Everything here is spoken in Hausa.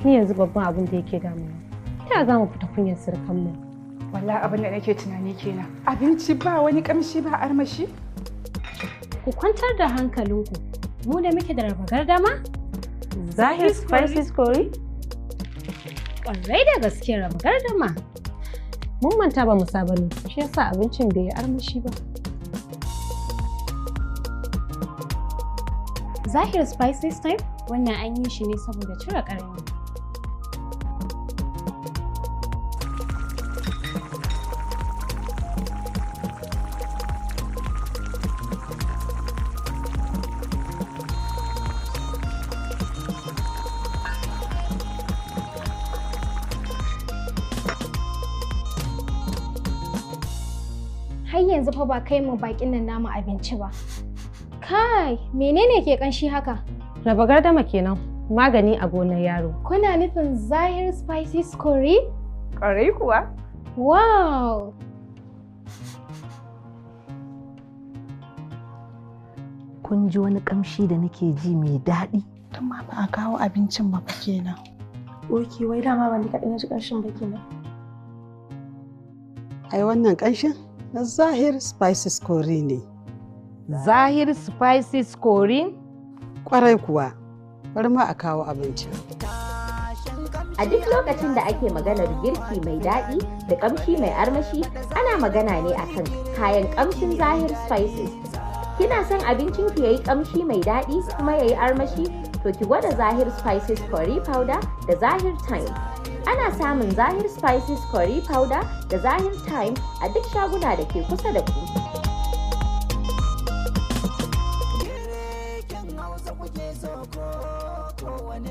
Ni yanzu babban abin da yake damuna. Ta za mu fita kunyar sirkan mu? Wallahi abin da nake tunani kenan. Abinci ba wani kamshi ba armashi. Ku kwantar da hankalinku. Mu da muke da raba gardama? Zahir Spices Curry? Ƙwarai da gaske, raba gardama. Mun manta ba mu saba ne, shi yasa abincin bai yi armashi ba. Zahir Spices Thyme, wannan an yi shi ne saboda cire ƙarni. Har yanzu fa ba kai mu bakin nan namu abinci ba. Kai, menene ke kanshi haka? Raba gardama kenan, magani a gonar yaro. Kuna nufin Zahir Spices Curry? Ƙwarai kuwa. Wow! Kun ji wani kamshi da nake ji mai daɗi. Tun ma ba a kawo abincin ba fa kenan. Ok, wai dama ban ni kaɗai na ji ƙanshin ba kenan. Ai wannan ƙanshin na Zahir Spices Curry ne. Zahir Spices Curry? Kwarai kuwa, bari ma a kawo abincin. A duk lokacin da ake maganar girki mai daɗi da ƙamshi mai armashi, ana magana ne akan kayan ƙamshin Zahir Spices. Kina son abincin ki yayi ƙamshi mai daɗi kuma yayi armashi? To ki gwada Zahir Spices Curry Powder da Zahir Thyme. Ana samun Zahir Spices Curry Powder da Zahir Thyme a duk shaguna da ke kusa da ku. Girkin Hausa kuke so ko wani